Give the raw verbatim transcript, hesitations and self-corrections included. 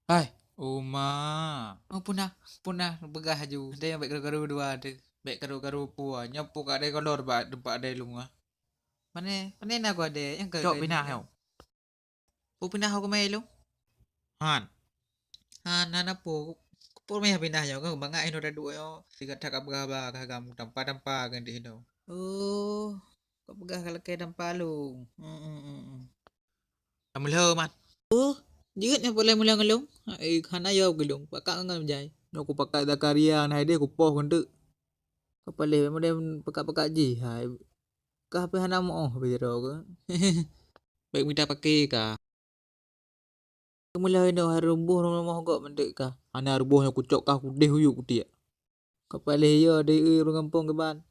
Hai, Uma. Oh, punah, punah peugah laju. Ada nyang bèk karu-karu dua tu. Bèk karu-karu peue. Nyoe peue ka ada kolor bak teumpat ada lôn ah. Pane, pane na ku ada nyang ka. Cok pinah nyoe. Peue pinah aku mai lôn? Han. Han, han apa? Peue meuh pinah nyoe kan bangai nyoe dah duek nyoe. Sigat that ka peugah ba ka gamu tampa-tampa kan di hino. Oh, ka peugah ka lakèe tampa lôn. Hmm, hmm, hmm, hmm. Ka meulhö, Man. Oh, jeuet nyang peureulèe meulhö ngon lôn? Eh, hana yo keu lôn. Pakat ngon jai. Nyoe kupakat Zakaria na ideh kupoh keuneuk. Ka paléh model pakat-pakat jih hai. Kah pih hana meu'oh pih sidroe keu. Bèk mita paké kah. Meulhö inoe hai ruboh rumoh gob meuntèk kah. Hana ruboh nyoe kucok kah kudeh uyuek kutiek. Ka paléh yo deh ureueng gampông kiban.